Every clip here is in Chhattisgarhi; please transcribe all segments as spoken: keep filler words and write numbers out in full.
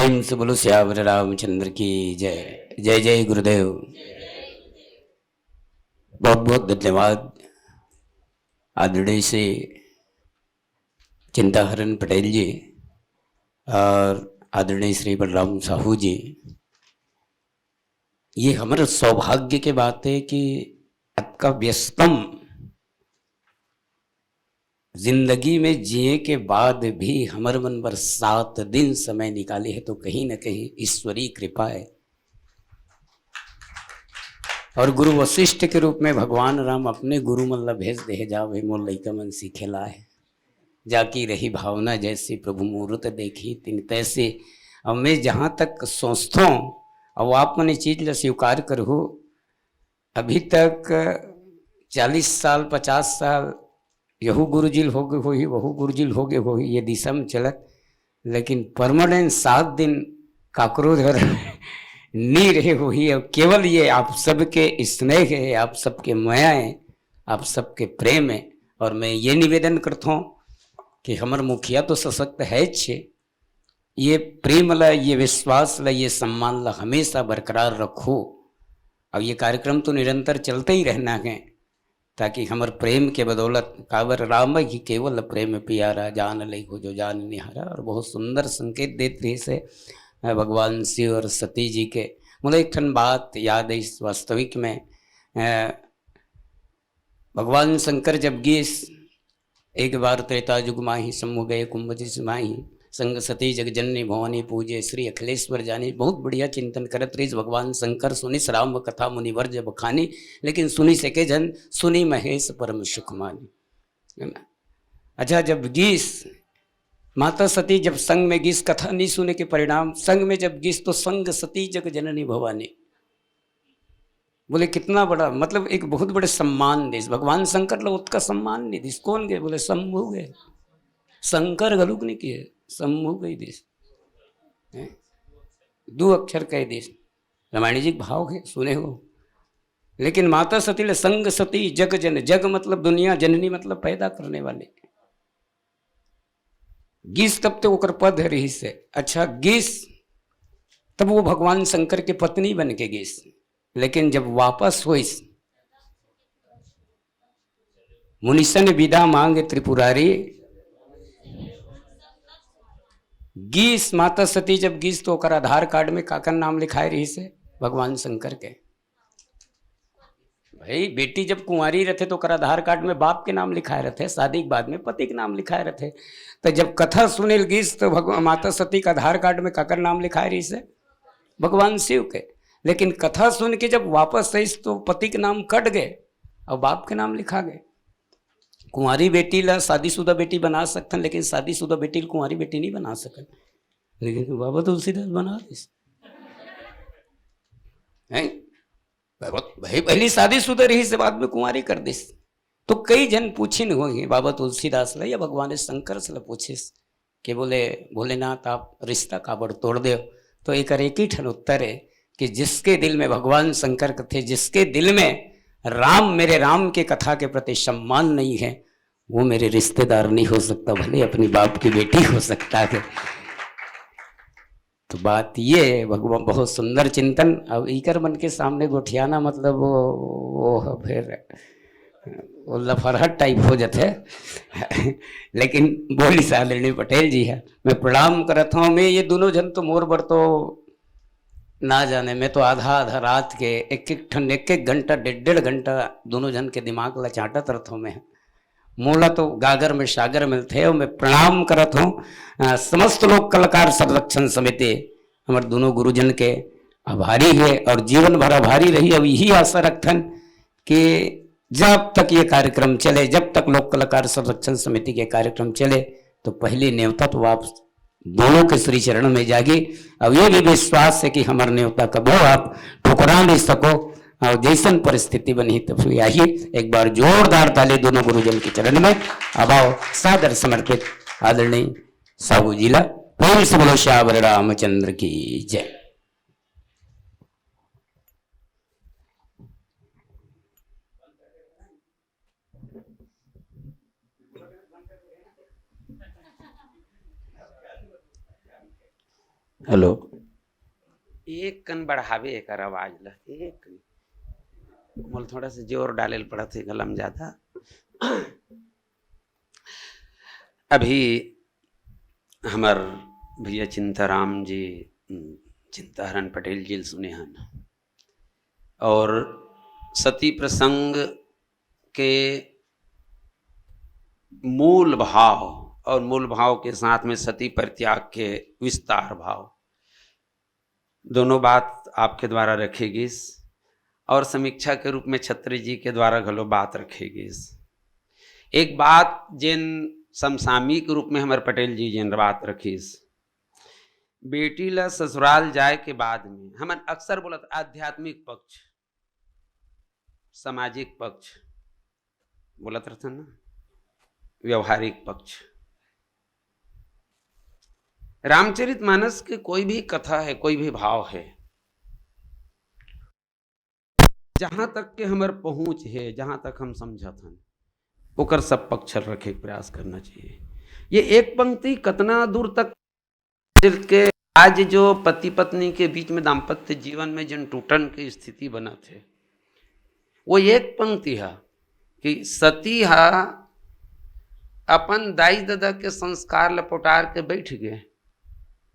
प्रेम से बोलो सियावर रामचंद्र की जय। जय जय गुरुदेव। बहुत बहुत धन्यवाद आदरणीय श्री चिंताहरण पटेल जी और आदरणीय श्री बलराम साहू जी। ये हमारे सौभाग्य की बात है कि अतका व्यस्तम जिंदगी में जिए के बाद भी हमर मन बर सात दिन समय निकाले है, तो कहीं ना कहीं ईश्वरीय कृपा है। और गुरु वशिष्ठ के रूप में भगवान राम अपने गुरु मन ला भेज दे, "जाओ, हे मोर लइका मन, सीखे ला है, जाकी रही भावना जैसी, प्रभु मूरत देखी तिन तैसी।" अब मैं जहाँ तक सोचथों, अब आप मन ये चीज ला स्वीकार करहू, अभी तक चालीस साल, पचास साल, यहू गुरुजी ल होगे होही, वहू गुरुजी ल होगे होही, ये दिशा में चलत, लेकिन परमानेंट सात दिन काकरो धर नी रहे होही। और केवल ये आप सबके स्नेह है, आप सबके मया है, आप सबके प्रेम है। और मैं ये निवेदन करता हूँ कि हमर मुखिया तो सशक्त है छे, ये प्रेम ला, ये विश्वास ला, ये सम्मान ला हमेशा बरकरार रखो। अब ये कार्यक्रम तो निरंतर चलते ही रहना है, ताकि हमर प्रेम के बदौलत, काबर राम ही केवल प्रेम प्यारा, जान ले हो जो जान निहारा। और बहुत सुंदर संकेत देत रहिस हे, अ, भगवान शिव और सती जी के। मोला एक ठन बात याद है इस वास्तविक में, अ, भगवान शंकर जब गीस, "एक बार त्रेता युग माही, सम्मु गए कुंभ जिस माही, संग सती जग जननी भवानी, पूजे श्री अखिलेश्वर जानी।" बहुत बढ़िया चिंतन करत रहिस भगवान शंकर। "सुनिस राम कथा मुनिवर जब खानी, लेकिन सुनिस एके जन, सुनि महेश परम सुख मानी।" है ना? अच्छा, जब गीस माता सती जब संग में गीस, कथा नहीं सुने के परिणाम, संग में जब गीस तो संग सती जग जननी भवानी। बोले, कितना बड़ा, मतलब एक बहुत बड़े सम्मान दिस। भगवान शंकर ला ओतका सम्मान नहीं दिस। कौन गए? बोले, शंभु गए। शंकर घलुक नहीं किए, शंभु गए दिस। हैं? दो अक्षर कह दिस। रामायण जी के भाव है, सुने हो। लेकिन माता सती ले संग सती जग जन, जग मतलब दुनिया, जननी मतलब पैदा करने वाले। गीस तब तो ओकर पद रहिस हे। अच्छा, गीस तब वो भगवान शंकर के पत्नी बन के गीस, लेकिन जब वापस होइस, मुनिसन विदा मांग त्रिपुरारी, गीस माता सती जब गीस तो ओकर आधार कार्ड में काकर नाम लिखाए रहिस हे? भगवान शंकर के। भाई, बेटी जब कुंवारी रहथे तो ओकर आधार कार्ड में बाप के नाम लिखाए रहथे, शादी के बाद में पति के नाम लिखाए रहथे। तो जब कथा सुने ल गीस तो भगवान, माता सती के आधार कार्ड में काकर नाम लिखाए रहिस हे? भगवान शिव के। लेकिन कथा सुन के जब वापस आइस तो पति के नाम कट गए और बाप के नाम लिखा गए। कुंवारी बेटी ला शादीशुदा बेटी बना सकथन, लेकिन शादीशुदा बेटी ला कुंवारी बेटी नहीं बना सकन। लेकिन बाबा तुलसीदास बना दिस। हैं? बहुत भाई, पहली शादीशुदा रहिस, बाद में कुंवारी कर दिस। तो कई जन पूछिन होही बाबा तुलसीदास ला या भगवान शंकर से ला पूछिस कि बोले, "भोलेनाथ, आप रिश्ता काबर तोड़ देव?" तो एकर एक ही ठन उत्तर है कि जिसके दिल में, भगवान शंकर कथे, जिसके दिल में राम, मेरे राम के कथा के प्रति सम्मान नहीं है, वो मेरे रिश्तेदार नहीं हो सकता, भले अपनी बाप की बेटी हो सकता है। तो बात ये है, भगवान, बहुत सुंदर चिंतन। अब इकर मन के सामने गोठियाना, मतलब, वो, वो ह फिर वो लफरहट टाइप हो जाते हैं। लेकिन बोली आदरणीय पटेल जी है, मैं प्रणाम करत हूँ। मैं ये दोनों जन तो मोर बर तो ना जाने, मैं तो आधा आधा रात के एक एक ठन, एक एक घंटा, डेढ़ डेढ़ घंटा दोनों जन के दिमाग ला चाटत रहत हूँ मैं। मोला तो गागर में सागर मिलथे और मैं प्रणाम करत हूँ, अ, समस्त लोक कलाकार संरक्षण समिति, हमर दोनों गुरुजन के आभारी है और जीवन भर आभारी रही। अब यही आशा रखथन कि जब तक ये कार्यक्रम चले, जब तक लोक कलाकार संरक्षण समिति के कार्यक्रम चले, तो पहली नेवता तो आप दोनों के श्री चरण में जागी। अब ये भी विश्वास है कि हमर नेवता कभो आप ठुकरा नहीं सको, और जैसन परिस्थिति बनी तब भी आही। एक बार जोरदार ताली दोनों गुरुजन के चरण में। अब आओ, सादर समर्पित आदरणीय साहू जी ला प्रेम से बोलो, सियावर रामचंद्र की जय। हेलो। एक कन बढ़ावे एकर आवाज ला, एक कन। मोला थोड़ा सा जोर डाले ल पड़त हे, गला म ज्यादा। अभी हमर भैया चिंताराम जी, चिंताहरण पटेल जी ल सुने हन, और सती प्रसंग के मूल भाव और मूल भाव के साथ में सती परित्याग के विस्तार भाव, दोनों बात आपके द्वारा रखे गिस और समीक्षा के रूप में छत्री जी के द्वारा घलो बात रखे गिस। एक बात जेन समसामयिक रूप में हमर पटेल जी जेन बात रखिस, बेटी ला ससुराल जाए के बाद में हमन अक्सर बोलत आध्यात्मिक पक्ष, सामाजिक पक्ष बोलत रहथन ना, व्यवहारिक पक्ष। रामचरितमानस के कोई भी कथा है, कोई भी भाव है, जहां तक के हमर पहुंच है, जहां तक हम समझत हन, ओकर सब पक्ष रखे के प्रयास करना चाहिए। ये एक पंक्ति कतना दूर तक के आज जो पति पत्नी के बीच में दाम्पत्य जीवन में जिन टूटन की स्थिति बनत है, वो एक पंक्ति है कि सती हा अपन दाई ददा के संस्कार ल पोटार के बैठ गए।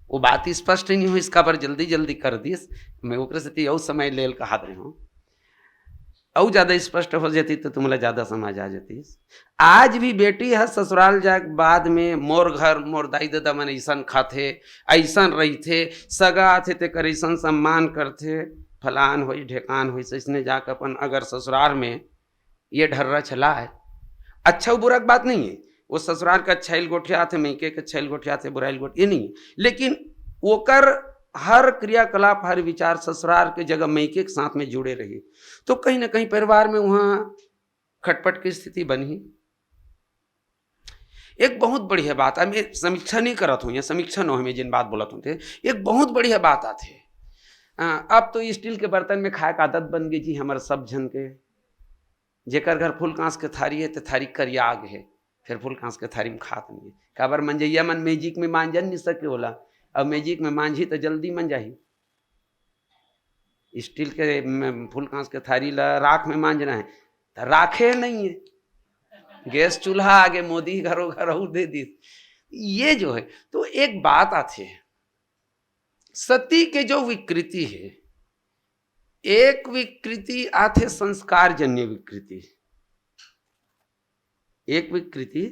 वो बात स्पष्ट नहीं हो, इसका पर जल्दी जल्दी कर दिस। मैं ओकरे सेती अउ समय लेल कहत रहे हूँ, अउ ज्यादा स्पष्ट हो जाती तो तुमला ज्यादा समझ आ जाती। आज भी बेटी ह ससुराल जाए के बाद में मोर घर, मोर दाई ददा मन ऐसन खाथे, ऐसन रहिथे, सगा आथे तेकर ऐसन सम्मान करथे, फलान होई, ढेकान होई, सैसने जाके अपन अगर ससुराल में ये ढर्रा चलाए। अच्छा बुरा के बात नहीं है, वो ससुराल के अच्छाई ल गोठियाथे, मइके के अच्छाई ल गोठियाथे, बुराई ल गोठ-, ये नहीं है। लेकिन ओकर हर क्रियाकलाप, हर विचार ससुराल के जगह मइके के साथ में जुड़े रही, तो कहीं ना कहीं परिवार में वहाँ खटपट की स्थिति बनही। एक बहुत बढ़िया बात, अब मैं समीक्षा नहीं करत हूँ, ये समीक्षा नो हमें जिन बात बोलत हूँ ते, एक बहुत बढ़िया बात आथे। अ, अब तो स्टील के बर्तन में खाए का आदत बन गई जी हमर सब झन के। जेकर घर फूल कांस के थारी है, ते थारी करिया आग है, फिर फूल कांस के थारी में खात नहीं है। काबर मंजैया मन मैजिक में मांजन नहीं सके होला, अब मैजिक में मांझी तो जल्दी मंजाही। स्टील के म-, फूल कांस के थारी ला राख में मांजना है, तो राखे नहीं है। गैस चूल्हा आगे मोदी घरो घर अउ दे दी। ये जो है, तो एक बात आथे, सती के जो विकृति है, एक विकृति आथे संस्कारजन्य विकृति, एक विकृति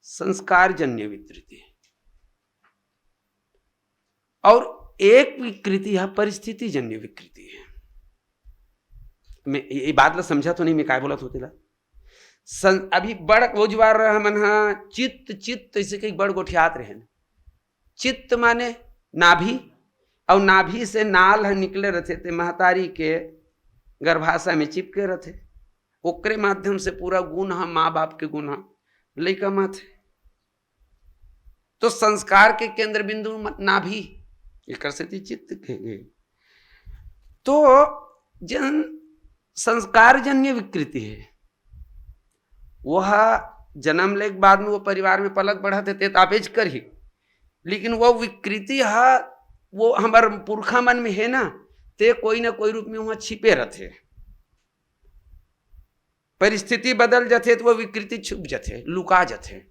संस्कारजन्य विकृति, और एक विकृति है परिस्थितिजन्य विकृति है। मैं ये बात ला समझा तो नहीं, मैं काय बोलत हों तेला। सं-, अभी बड़ वो जुआर हमन हा चित्त, चित्त ऐसे कई बड़ गोठियात रहे। चित्त माने नाभि, और नाभि से नाल ह निकले रहथे, ते महतारी के गर्भाशय में चिपके रहथे। ओकरे माध्यम से पूरा गुण ह, माँ बाप के गुण ह लइका म आथे। तो संस्कार के केंद्र बिंदु म-, नाभि, एकर सेती चित्त कहे गए। तो जन संस्कारजन्य विकृति है, वह जन्म ले के बाद में वो परिवार में पलक बढ़त है, ते ताबेज करही, लेकिन वो विकृति हा, वो हमर पुरखा मन में है ना, ते कोई ना कोई रूप में वहाँ छिपे रहथे। परिस्थिति बदल जाथे तो वो विकृति छुप जाथे, लुका जाथे,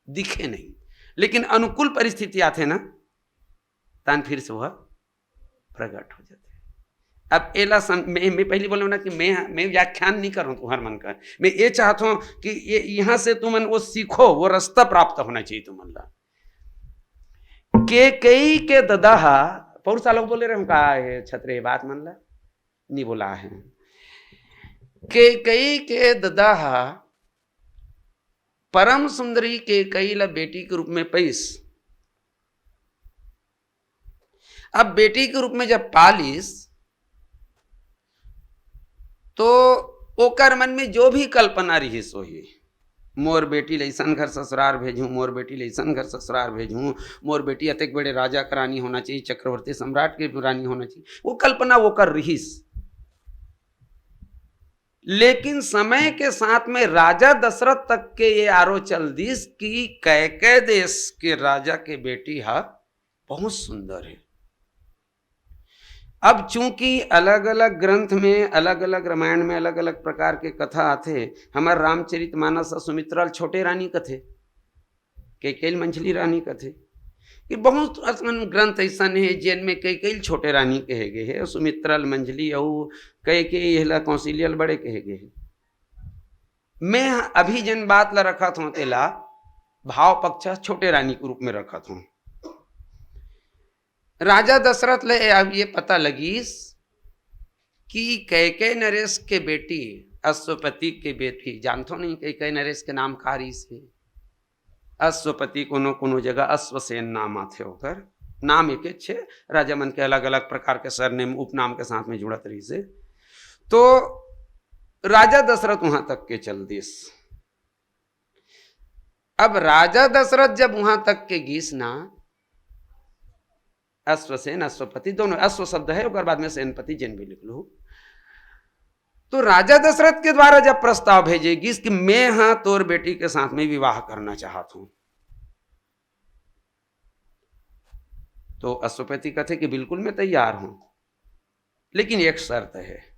दिखे नहीं। लेकिन अनुकूल परिस्थिति आथे ना, तान फिर से वह प्रकट हो जाथे। अब एला सम-, मैं, मैं पहले बोलूँ ना कि मैं, मैं व्याख्यान नहीं करूँ तुम्हार मन का, मैं ये चाहता हूँ कि ये यहाँ से तुमन वो सीखो, वो रास्ता प्राप्त होना चाहिए तुमन ला। केकई के ददा हा, पौर सालों बोले रहे का है छतरे बात मन ला, नहीं बोला है। केकई के ददा हा परम सुंदरी केकई ला बेटी के रूप में पइस। अब बेटी के रूप में जब पालिस, तो ओकर मन में जो भी कल्पना रिहिस होही, मोर बेटी ल अइसन घर ससुरार भेजूं, मोर बेटी ल अइसन घर ससुरार भेजूं, मोर बेटी अतेक बड़े राजा के रानी होना चाहिए, चक्रवर्ती सम्राट के रानी होना चाहिए, वो कल्पना ओकर रिहिस। लेकिन समय के साथ में राजा दशरथ तक के ये आरो चल दिस कि कैकय देश के राजा के बेटी हा बहुत सुंदर है, अब चूंकि अलग-अलग ग्रंथ में, अलग-अलग रामायण में अलग-अलग प्रकार के कथा आथे, हमर रामचरित मानस ह सुमित्रा ल छोटे रानी कथे, कैकेयी ल मंझली रानी कथे। कि बहुत असन ग्रंथ अइसन हे, जेन में कैकेयी ल छोटे रानी कहे गे हे, सुमित्रा ल मंझली, अउ कैकेयी एला कौशल्या ल बड़े कहे गे हे। मैं अभी जेन बात ला रखत हौं, तेला भाव पक्ष छोटे रानी के रूप में रखत हौं। राजा दशरथ ले अब ये पता लगिस कि कैकेयी नरेश के बेटी, अश्वपति के बेटी, जानथो नहीं कैकेयी नरेश के नाम का रिहिस हे? अश्वपति कोनो कोनो जगह अश्वसेन नाम आथे ओकर, नाम एकेच हे, राजा मन के अलग-अलग प्रकार के सरनेम, उपनाम के साथ में जुड़त रहिस हे। तो राजा दशरथ उहां तक के चल दिस। अब राजा दशरथ जब उहां तक के गिस ना, अश्वसेन, अश्वपति दोनों, अश्व शब्द हे, ओकर बाद में सेनपति जेन भी लिख लू। तो राजा दशरथ के द्वारा जब प्रस्ताव भेजे गिस कि मैं हा तोर बेटी के साथ में विवाह करना चाहत हौं, तो अश्वपति कथे कि बिल्कुल मैं तैयार हौं, लेकिन एक शर्त हे।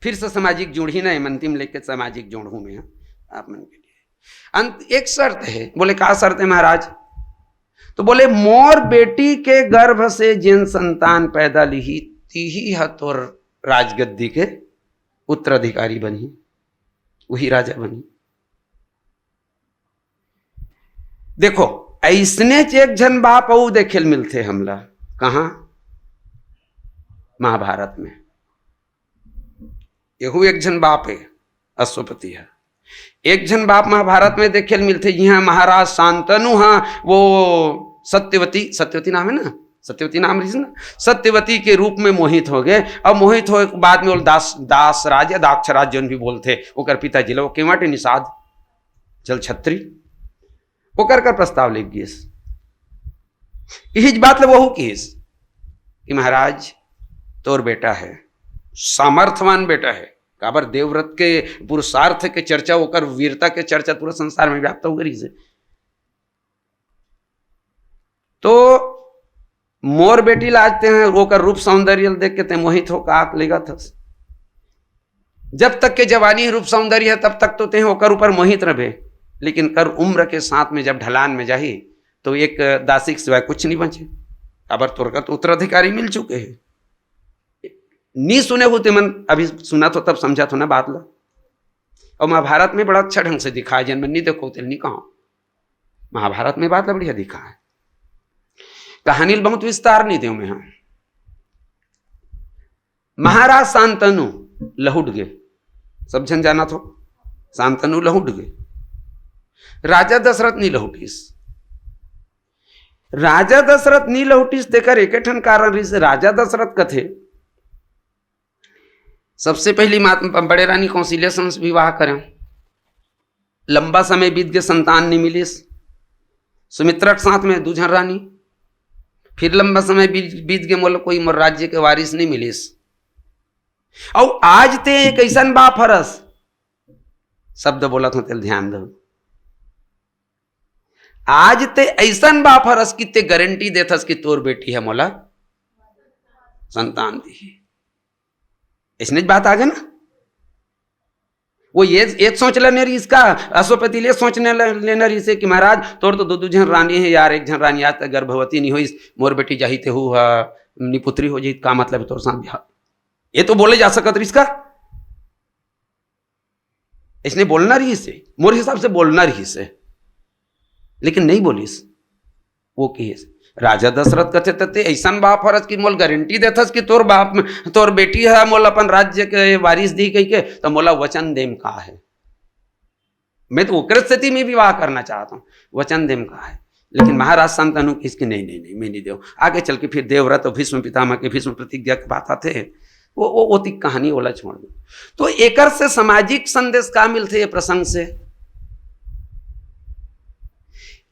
फिर से सामाजिक जोड़ही ना, एमन अंतिम लेके सामाजिक जोड़हूं मैं आप मन के लिए। अंत एक शर्त हे। बोले, का शर्त हे महाराज? तो बोले, मोर बेटी के गर्भ से जेन संतान पैदा लिही, तिही ह तोर राजगद्दी के उत्तराधिकारी बनही, उही राजा बनही। देखो, अइसनेच एक झन बाप अउ देखे ल मिलथे हमला। कहां? महाभारत में। एहू एक झन बाप हे, अश्वपति ह। एक झन बाप महाभारत में देखे ल मिलथे, जिहां महाराज शांतनु ह वो सत्यवती, सत्यवती नाम हे ना, सत्यवती नाम रिहिस ना, सत्यवती के रूप में मोहित हो गे। अब मोहित होए के बाद में वो दास, दास राज या दाक्ष राज जोन भी बोलथे, ओकर पिताजी ल वो केवट निषाद, जल छत्री, ओकर कर प्रस्ताव लेके गिस। इही बात ल वहू किहिस कि महाराज, तोर बेटा हे, सामर्थवान बेटा हे, काबर देवव्रत के पुरुषार्थ के चर्चा, ओकर वीरता के चर्चा पूरा संसार में व्याप्त हो गई से। तो मोर बेटी ला आज तें ओकर रूप सौंदर्य ल देख के तें मोहित होके आंख लेगत हस। जब तक के जवानी रूप सौंदर्य हे, तब तक तो तें ओकर ऊपर मोहित रहे, लेकिन कर उम्र के साथ में जब ढलान में जाही, तो एक दासी के सिवाय कुछ नहीं बचे। काबर तोर कर तो उत्तराधिकारी मिल चुके हे। नी सुने हो ते मन, अभी सुनत हो तब समझत हो ना बात ला। अउ महाभारत में बड़ा अच्छा ढंग से दिखाए, जेन मन नी देखो तेल नी कहो। महाभारत में बात ला बढ़िया दिखाए। कहानी ल बहुत विस्तार नी देव में, हां। महाराज शांतनु लहुट गे, सब झन जानत हो, शांतनु लहुट गे। राजा दशरथ नी लहुटिस। राजा दशरथ नी लहुटिस, तेकर एके ठन कारण रिहिस। राजा दशरथ कथे, सबसे पहिली मात-, बड़े रानी कौशल्या संग विवाह करेंव। लंबा समय बीत गे, संतान नी मिलिस। सुमित्रा के साथ में दू झन रानी, फिर लंबा समय बीत, बीत गे, मोला कोई मोर राज्य के वारिस नी मिलिस। अउ आज तें एक अइसन बाप हरस, शब्द बोलत हों तेल ध्यान दो, आज तें अइसन बाप हरस कि तें गारंटी देथस कि तोर बेटी ह मोला संतान दिही। अइसनेच बात आगे ना, वो ये, ये सोच लेने रिहिस का, अश्वपति ले सोच ले-, लेने रिहिस हे कि महाराज, तोर तो दू, दू झन रानी हे यार, एक झन रानी आज तक गर्भवती नी होइस, मोर बेटी जाही तेहू ह निपुत्री हो जाही, का मतलब हे तोर साथ बिहाव? ये तो बोले जा सकत रिहिस का? अइसने बोलना रिहिस हे, मोर हिसाब से बोलना रिहिस हे, लेकिन नहीं बोलिस। वो किहिस, राजा दशरथ कथे, "त तें अइसन बाप हरस कि मोला गारंटी देथस कि तोर बाप, तोर बेटी ह मोला अपन राज्य के वारिस दिही कहिके, त मोला वचन देम का हे? मैं तो ओकरे सेती में विवाह करना चाहत हों, वचन देम का हे?" लेकिन महाराज शांतनु किहिस कि नहीं, नहीं, नहीं, मैं नहीं देव। आगे चल के फिर देवव्रत अउ भीष्म पितामह के भीष्म प्रतिज्ञा के बात आथे, वो, वो, ओती कहानी ओला छोड़ दो। तो एकर से सामाजिक संदेश का मिलथे ये प्रसंग से?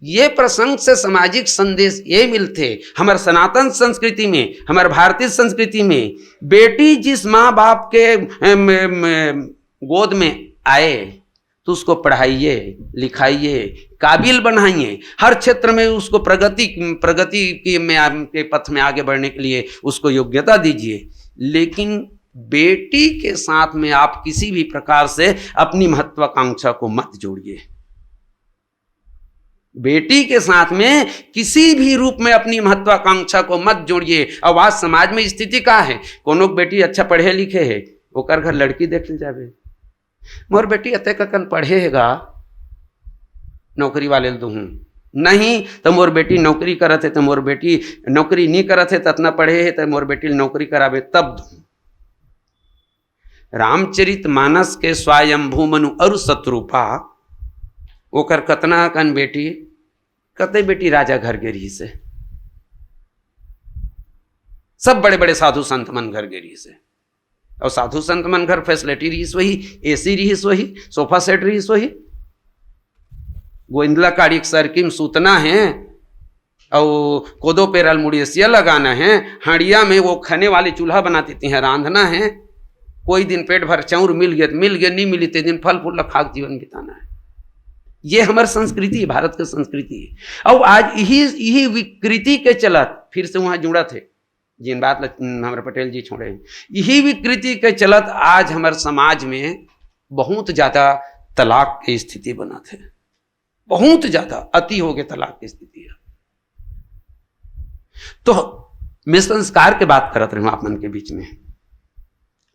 ये प्रसंग से सामाजिक संदेश ये मिलथे, हमर सनातन संस्कृति में, हमर भारतीय संस्कृति में बेटी जिस माँ बाप के, एम, एम, एम, गोद में आए, तो उसको पढ़ाइए, लिखाइए, काबिल बनाइए, हर क्षेत्र में उसको प्रगति, प्रगति के में, के पथ में आगे बढ़ने के लिए उसको योग्यता दीजिए। लेकिन बेटी के साथ में आप किसी भी प्रकार से अपनी महत्वाकांक्षा को मत जोड़िए। बेटी के साथ में किसी भी रूप में अपनी महत्वाकांक्षा को मत जोड़िए। अब आज समाज में स्थिति का है, कोनो बेटी अच्छा पढ़े लिखे है, ओकर घर लड़की देखे ल जाबे, मोर बेटी अतेक अकन पढ़े हे गा, नौकरी वाले ल दूहूं। नहीं तो मोर बेटी नौकरी करत हे, तो मोर बेटी नौकरी नी करत हे, तो अतना पढ़े हे, तो मोर बेटी ल नौकरी कराबे तब दूहूं। रामचरित मानस के स्वयंभू मनु अरु सतरूपा, ओकर कतना अकन बेटी, कते बेटी राजा घर गे रहिस हे, सब बड़े बड़े साधु संत मन घर गे रहिस हे। और साधु संत मन घर facility रहिस वही, एसी रहिस वही, सोफा सेट रहिस वही। गोविंदला काड़ी के सरकी में सुतना है, और कोदो पेरल मुड़ेसिया लगाना है, हंडिया में वो खने वाली चूल्हा बनाती थी, रांधना है। कोई दिन पेट भर चाउर मिल गया तो मिल गया, नहीं मिली ते दिन फल फूल ला खा के जीवन बिताना है। ये हमर संस्कृति है, भारत के संस्कृति है। अब आज यही, यही विकृति के चलत फिर से वहां जुड़त हे, जिन बात ला हमर पटेल जी छोड़े हैं, यही विकृति के चलत आज हमर समाज में बहुत ज्यादा तलाक के स्थिति बनत हे, बहुत ज्यादा अति हो गए तलाक की स्थिति है। तो मैं संस्कार के बात करत रहूं आप मन के बीच में,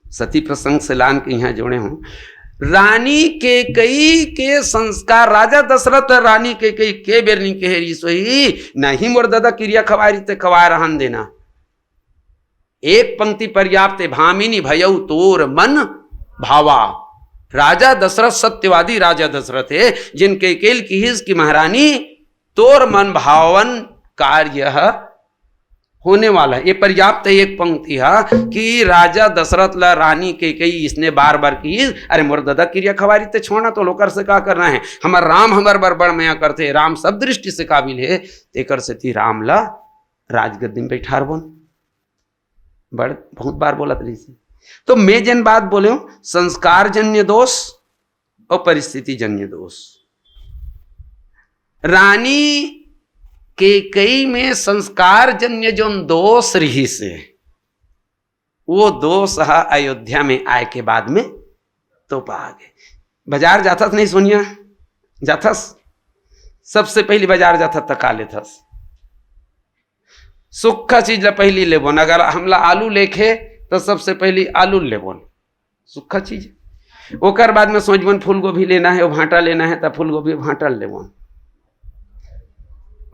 सती प्रसंग से लान के यहां जोड़े हूं। रानी केकई के संस्कार, राजा दशरथ रानी केकई के बेर नी कहे रहिस होही, "नहीं मोर ददा किरिया खवारी ते खवा रहन देना।" एक पंक्ति पर्याप्त है, "भामिनी भयउ तोर मन भावा।" राजा दशरथ, सत्यवादी राजा दशरथ है, जिन केकई ल किहिस कि महारानी, तोर मन भावन कार्य ह होने वाला है। ये पर्याप्त है एक पंक्ति हा कि राजा दशरथ ला रानी केकई इसने बार बार किहिस, "अरे मोर ददा किरिया खवारी ते छोड़ना, तो ओकर से का करना है, हमर राम हमर बर बड़ मया करथे, राम सब दृष्टि से काबिल है।" तेकर सेती राम ला राजगद्दी में बैठार बोन। बड़ बहुत बार बोलत रहिस हे। तो मैं जेन बात बोले हूं, संस्कार जन्य दोष और परिस्थिति जन्य दोष। रानी केकई में संस्कार जन्य जोन दोष रहिस हे, वो दोष ह अयोध्या में आए के बाद में तो पा गे। बाजार जाथस नहीं सोनिया, जाथस, सबसे पहली बाजार जाथस त का लेथस? सूखा चीज ला पहली लेबोन। अगर हमला आलू लेखे तो सबसे पहली आलू लेबोन, सूखा चीज। ओकर बाद में सोचबोन फूलगोभी लेना है, भांटा लेना है, तो फूलगोभी भांटा लेबोन।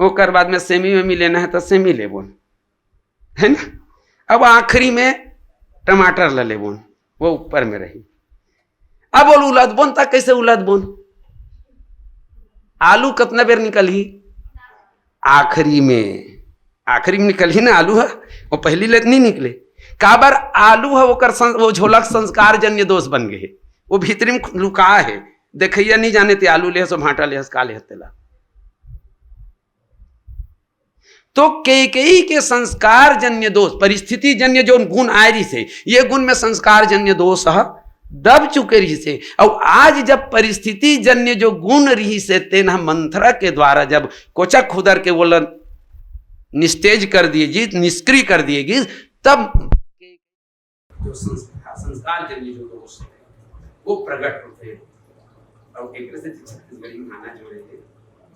ओकर बाद में सेमी वेमी लेना है तो सेमी लेबोन, है ना? अब आखिरी में टमाटर ला लेबोन, वो ऊपर में रही। अब वो उलदबोन, त कैसे उलदबोन? आलू कतना बेर निकलही? आखिरी में, आखिरी में निकलही ना आलू ह, वो पहली ले नहीं निकले। काबर? आलू ह ओकर सं-, वो झोलक संस्कार जन्य दोष बन गए, वो भीतरी में लुका है, देखैया नहीं जाने ते आलू लेहस, भांटा लेहस, का लेहस तेला। तो केकई के संस्कार जन्य दोष, परिस्थिति जन्य जो गुण आए रहिस हे, ये गुण में संस्कार जन्य दोष ह दब चुके रहिस हे। और आज जब परिस्थिति जन्य जो गुण रहिस हे, तेन ह मंथरा के द्वारा जब कोचा खुदर के ओला निस्तेज कर दिए गिस, निष्क्रिय कर दिए गिस, तब जो संस्कार, संस्कार जन्य जो दोष है, वो प्रकट होते हैं। और एक तरह से छत्तीसगढ़ी में गाना जो है,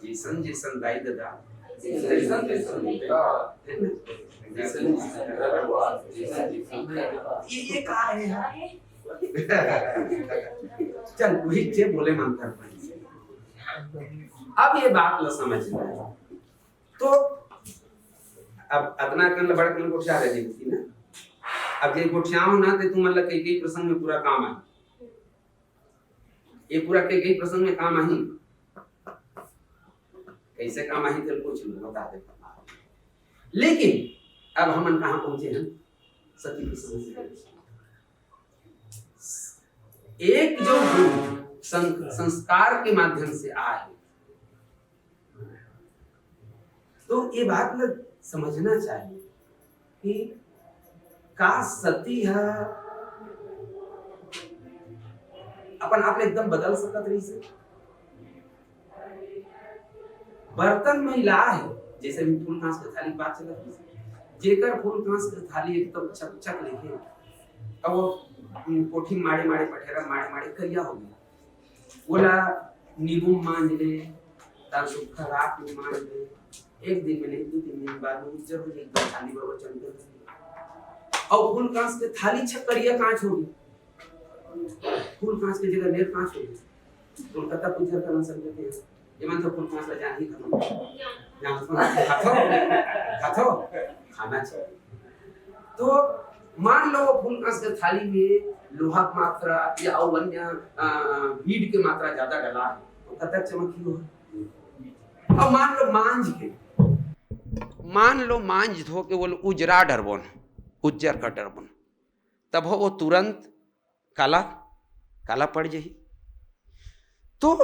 "जैसन जैसन दाई ददा, जैसन जैसन बेटा", है ना? जैसन जैसन दाई ददा, जैसन जैसन बेटा। ये, ये कहा है यार? चल, वही जे बोले मंथरा। अब ये बात ला समझना है। तो अब अतना कन ल बड़ कन गोठिया रहे थी ना। अब जे गोठियाओ ना, ते तुमन ल कई कई प्रसंग में पूरा काम आही। ये पूरा कई कई प्रसंग में काम आही। कैसे काम आही, तेल पूछ लो, बता दे। लेकिन अब हमन कहाँ पहुंचे हैं? सती प्रसंग से। एक जो गुण सं-, संस्कार के माध्यम से आए, तो ये बात ल समझना चाहिए कि का सती ह अपन आप एकदम बदल सकत रहिस हे। बर्तन मैला हे, जैसे भी फूल कांस के थाली के बात चलत रहिस, जेकर फूल कांस के थाली एकदम चकचक रहिथे, अब वो कोठी माड़े माड़े पठेरा माड़े माड़े करिया हो गया, ओला नींबू मांज ले, तार सुक्खा राख में मांज ले, एक दिन में नहीं, दो तीन दिन बाद में उज्जर हो जाए, एकदम थाली बरोबर चमके। और फूल कांस के थाली छक्करिया कांच होगी, फूल कांच के जगह नेर कांच होगी। कोलकाता पूजा करना समझते हैं, ये मन तो फूल कांस ला जान ही खत्म। जान तो खाथो, खाथो, खाना चाहिए। तो मान लो वो फूल कांस के थाली में लोहा के मात्रा या अउ अन्य, अ, मीड के मात्रा ज्यादा डला है, तो कतक चमक ही हो। अब मान लो मांज के, मान लो मांज धो के वो उजरा डरबोन, उज्जर का डरबोन, तब हो वो तुरंत काला, काला पड़ जाही। तो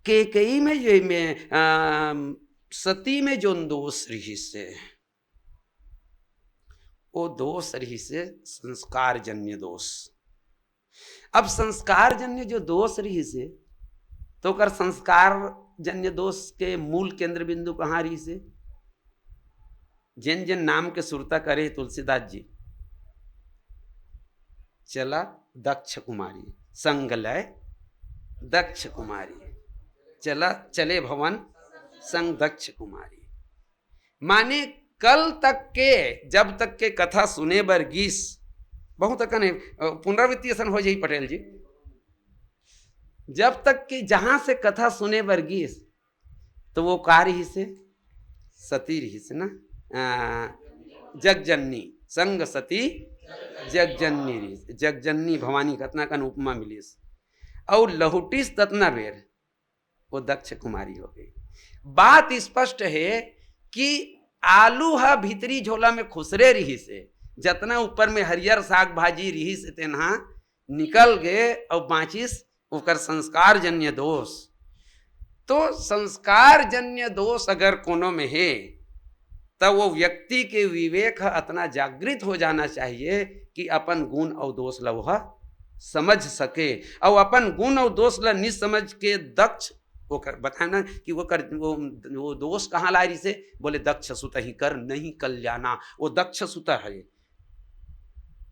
केकई में जो में, अ, सती में जोन दोष रहिस हे, वो दोष रहिस हे संस्कारजन्य दोष। अब संस्कारजन्य जो दोष रहिस हे, तो ओकर संस्कारजन्य दोष के मूल केंद्र बिंदु कहाँ रहिस हे? जेन जेन नाम के सुरता करे तुलसीदास जी, चला दक्ष कुमारी, संग लय दक्ष कुमारी, चला चले भवन संग दक्ष कुमारी। माने कल तक के, जब तक के कथा सुने बर गीस, बहुत अकन हे, अ, पुनरावृत्ति असन हो जाही पटेल जी, जब तक के जहां से कथा सुने बर गीस, तो वो का रहिस हे? सती रहिस ना, अ, जगजननी, संग सती जगजननी रहिस, जगजननी भवानी कतना कन उपमा मिलिस, अउ लहुटिस ततना बेर वो दक्ष कुमारी हो गई। बात स्पष्ट हे कि आलू ह भीतरी झोला में खुसरे रहिस हे, जतना ऊपर में हरियर साग भाजी रहिस हे, तेन ह निकल गे अउ बांचिस ओकर संस्कारजन्य दोष। तो संस्कारजन्य दोष अगर कोनो में हे, त वो व्यक्ति के विवेक ह अतना जागृत हो जाना चाहिए कि अपन गुण अउ दोष ल वह समझ सके, अउ अपन गुण अउ दोष ल नि समझ के दक्ष, वो कर, बताए ना कि वो कर, वो, वो दोष कहाँ लाए रहिस हे, बोले दक्ष सुत ही कर नहीं कल्याणा, वो दक्ष सुत हे।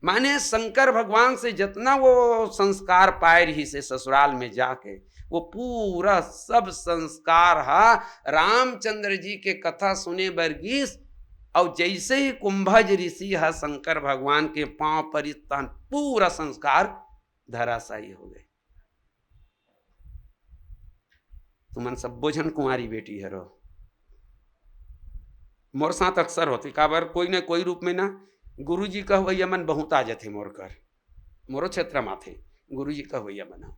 माने शंकर भगवान से जतना वो संस्कार पाए रहिस हे ससुराल में जाके, वो पूरा सब संस्कार ह रामचंद्र जी के कथा सुने बर गीस, अउ जैसे ही कुंभज ऋषि ह शंकर भगवान के पांव परिस, तहन पूरा संस्कार धराशायी हो गए। तुमन सब्बो झन कुंवारी बेटी हरो, मोर साथ अक्सर होथे, काबर कोई न कोई रूप में ना गुरुजी कहवैया मन बहुत आ जाथे मोर कर, मोरो क्षेत्र में आथे गुरुजी कहवैया मन ह।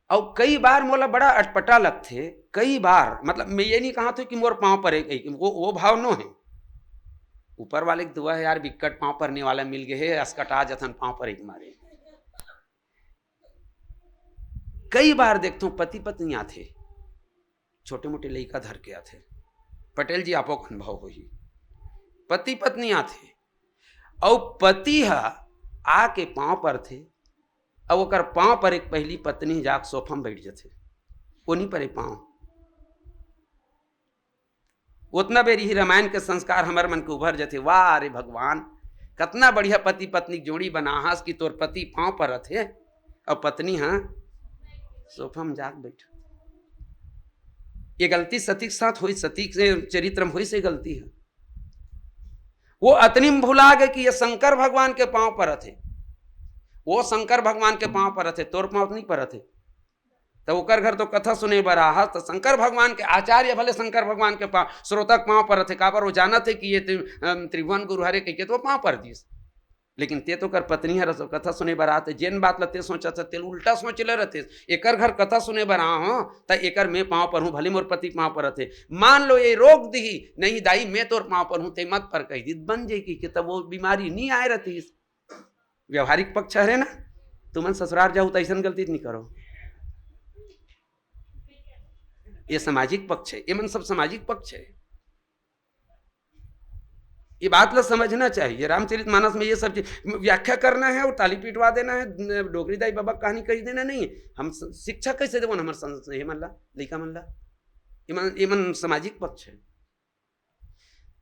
अउ कई बार मोला बड़ा अटपटा लगथे, कई बार, मतलब, मैं ये नहीं कहा था कि मोर पांव परे, वो, वो भाव नो हे। ऊपर वाले के दुआ हे यार, बिक्कट पांव परने वाला मिल गए हे, असकटा जथन पांव परे के मारे। कई बार देखथों, पति पत्नी आथे, छोटे मोटे लइका धर के आथे, पटेल जी आपो के अनुभव होही, पति पत्नी आथे, अउ पति ह आके पांव परथे, अउ ओकर पांव परे के पहिली पत्नी जाके सोफा में बैठ जथे, वो नहीं परे पांव। ओतना बेर ही रामायण के संस्कार हमर मन के उभर जथे, वाह रे भगवान, कतना बढ़िया पति पत्नी के जोड़ी बना हस कि तोर पति पांव परत हे अउ पत्नी ह सोफा में जाके बैठ। ये गलती सती के साथ होइस, सती के चरित्र में होइस ये गलती ह। वो अतनी में भुला गए कि ये शंकर भगवान के पांव परत हे, वो शंकर भगवान के पांव परत हे, तोर पांव तो नहीं परत हे। त ओकर घर तो कथा सुने बर आहस, त शंकर भगवान के आचार्य भले शंकर भगवान के पांव, श्रोता के पांव परत हे, काबर वो जानत हे कि ये त्रि-, अम, त्रिभुवन गुरु हरे कहिके तो वो पांव पर दिस। लेकिन ते तो ओकर पत्नी हरस, कथा सुने बर आत हे, जेन बात ल ते सोचत हस, तेल उल्टा सोच ले रहते। एकर घर कथा सुने बर आ हो, त एकर मैं पांव पर हूं, भले मोर पति पांव परत हे। मान लो ये रोक दिही, नहीं दाई, मैं तोर पांव पर हूं, ते मत पर कह दी, बन जाई कहिके, तब वो बीमारी नहीं आए रहतीस। व्यवहारिक पक्ष हरे ना, तुमन ससुरार जाहू त अइसन गलती नहीं करो। ये सामाजिक पक्ष हे, ये मन सब सामाजिक पक्ष हे। ये बात ला समझना चाहिए। रामचरित मानस में ये सब चीज व्याख्या करना है और ताली पिटवा देना है, डोकरी दाई बाबा कहानी कही देना नहीं है। हम स-, शिक्षा कैसे देबो हमर संदेश, ये मन ला, लइका मन ला, ये मन, ये मन सामाजिक पक्ष है।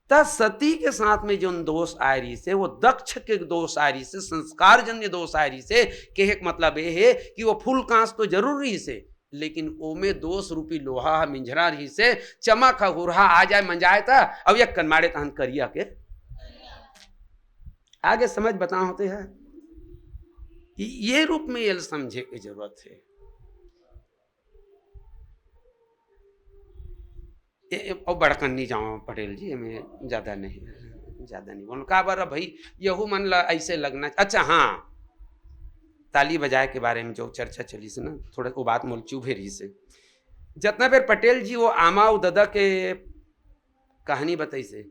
त सती के साथ में जोन दोष आय रहिस हे, वो दक्ष के दोष आय रहिस हे, संस्कारजन्य दोष आय रहिस हे। कहे के मतलब ये हे कि वो फूल कांस तो जरूर रहिस हे, लेकिन ओमे दोष रूपी लोहा ह मिंझरा रहिस हे, चमक ह हुरहा आ जाए मंजाए त, अब एक कन माड़े तहन करिया के आगे समझ बता होते हैं। ये रूप में ये समझे के जरूरत है। ए, ए, अउ बड़कन नहीं जाओ पटेल जी, एमे ज्यादा नहीं, ज्यादा नहीं बोलो। का बर भाई, यहू मन ला ऐसे लगना। अच्छा हाँ, ताली बजाए के बारे में जो चर्चा चलिस ना, थोड़ा वो बात मोल चुभे रहिस हे। जतना बेर पटेल जी वो आमा अउ ददा के कहानी बताइस हे,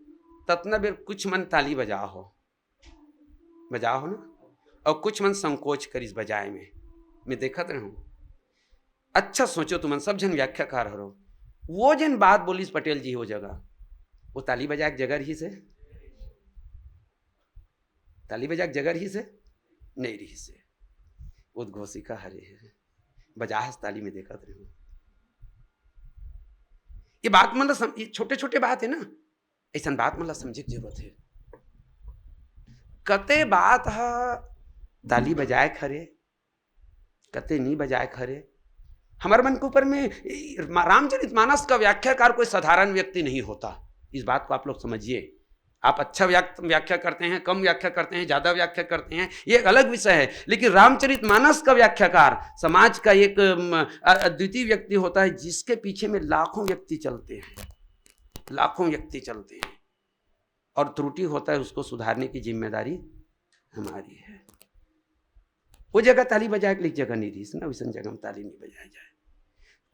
ततना बेर कुछ मन ताली बजा हो, बजा हो ना, अउ कुछ मन संकोच करिस बजाए में। मैं देखत रहूं। अच्छा सोचो तुमन सब झन व्याख्याकार हरो, वो जेन बात बोलिस पटेल जी वो जगह, वो ताली बजाए के जगह रहिस हे? ताली बजाए के जगह रहिस हे? नहीं रहिस हे। उद्घोषिका हरे हे, बजा हस ताली, मैं देखत रहूं। ये बात मन ला सम-, ये छोटे छोटे बात है ना, ऐसन बात मन ला समझे के जरूरत है। कते बात ह ताली बजाए के हरे, कते नहीं बजाए के हरे। हमर मन के ऊपर में, ई, मा-, रामचरित मानस का व्याख्याकार कोई साधारण व्यक्ति नहीं होता। इस बात को आप लोग समझिए। आप अच्छा व्याक-, व्याख्या करते हैं, कम व्याख्या करते हैं, ज्यादा व्याख्या करते हैं, ये एक अलग विषय है। लेकिन रामचरित मानस का व्याख्याकार समाज का एक, अम, अ-, अद्वितीय व्यक्ति होता है, जिसके पीछे में लाखों व्यक्ति चलते हैं, लाखों व्यक्ति चलते हैं। और त्रुटि होता है, उसको सुधारने की जिम्मेदारी हमारी है। वो जगह ताली बजाए के लिए जगह नहीं रहिस ना, वैसन जगह में ताली नहीं बजाया जाए।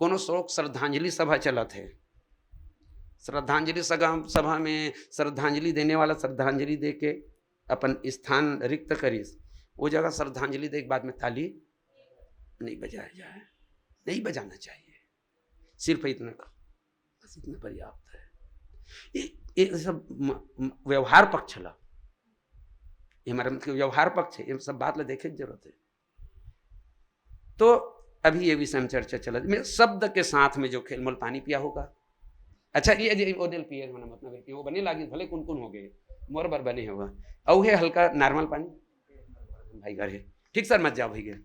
कोनो शोक श्रद्धांजलि सभा चलत है, श्रद्धांजलि सगा-, सभा में श्रद्धांजलि देने वाला श्रद्धांजलि दे के अपन स्थान रिक्त करिस, वो जगह श्रद्धांजलि दे के बाद में ताली नहीं बजाया जाए, नहीं बजाना चाहिए। सिर्फ इतना, बस इतना पर्याप्त है। ये, ये सब म-, म-, व्यवहार पक्ष ला, ये हमारा मतलब व्यवहार पक्ष है, ये सब बात ला देखे के जरूरत है। तो अभी ये विषय में चर्चा चलत, मैं शब्द के साथ में जो खेल मोल पानी पिया होगा। अच्छा, ये, ये वो दिल पिए होना मतलब है कि वो बने लागी, भले कुन कुन हो गए, मोर बर बने होगा। अउ हे हल्का normal पानी, भाई घर है, ठीक सर, मत जाओ भाई घर।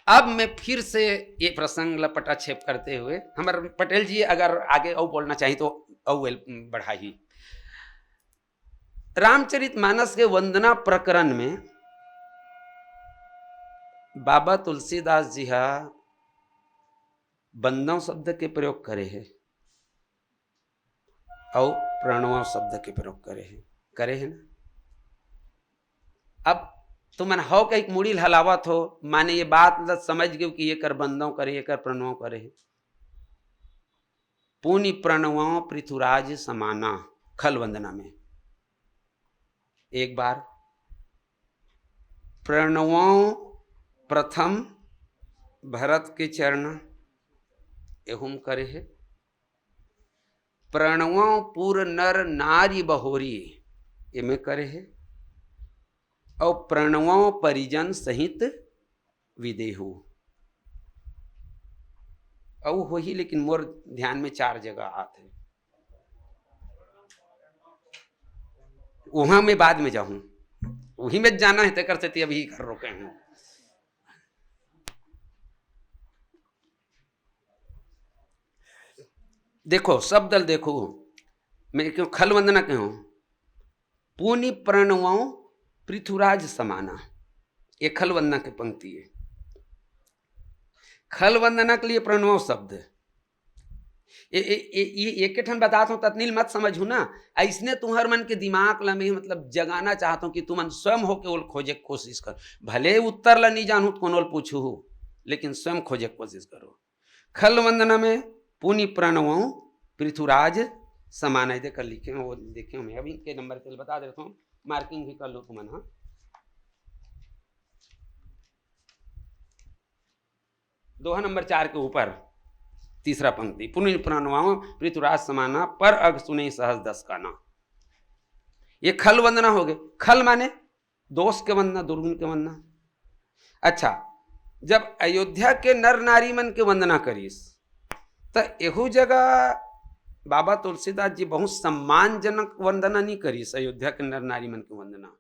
अब मैं फिर से ये प्रसंग ला पटाक्षेप करते हुए, हमर पटेल जी अगर आगे अउ बोलना चाहिए तो अउ बढ़ाही। रामचरित मानस के वंदना प्रकरण में बाबा तुलसीदास जी हा बंदव शब्द के प्रयोग करे हे अउ प्रणव शब्द के प्रयोग करे हे, करे हे ना? अब तुमन हव कहिके मुड़ी ल हलावत हो, माने ये बात ल समझ गेव कि एकर बंदव करे, एकर प्रणव करे हे। पुनि प्रणव पृथुराज समाना, खल वंदना में एक बार प्रणव प्रथम भरत के चरण, एहू में करे हे। प्रणव पुर नर नारी बहोरी, एमे करे हे। अउ प्रणव परिजन सहित विदेहू। अउ होही, लेकिन मोर ध्यान में चार जगह आत हे, वहां मैं बाद में जाहूं, वही में जाना है, तेकर सेती अभी कर रोके हूं। देखो, शब्द ल देखो, मैं क्यों खल वंदना कहूं, पुनि प्रणव पृथुराज समाना, ये खल वंदना के पंक्ति है। खल वंदना के लिए प्रणव शब्द। ये, ये, ये, ये एक ठन बतात हूं, ततनील मत समझू ना। ऐसने तुम्हर मन के दिमाग ला मैं मतलब जगाना चाहत हूं कि तुमन स्वयं होके ओल खोजे के कोशिश कर। भले उत्तर ला नहीं जानू तो कोनो ल पूछू, लेकिन स्वयं खोजे के कोशिश करो। खल वंदना में पुनि प्रणव पृथुराज समाना, इधर कर लिखे हो, देखे हो, मैं अभी इनके नंबर के बता देता हूं, marking भी कर लो तुमन। हाँ, दोहा नंबर चार के ऊपर तीसरा पंक्ति, पुनि प्रणव पृथुराज समाना, पर अग सुने सहज दस काना। ये खल वंदना हो गए। खल माने दोष के वंदना, दुर्गुण के वंदना। अच्छा, जब अयोध्या के नर नारी मन के वंदना करिस, त एहू जगह बाबा तुलसीदास जी बहुत सम्मानजनक वंदना नहीं करिस अयोध्या के नर नारी मन के वंदना।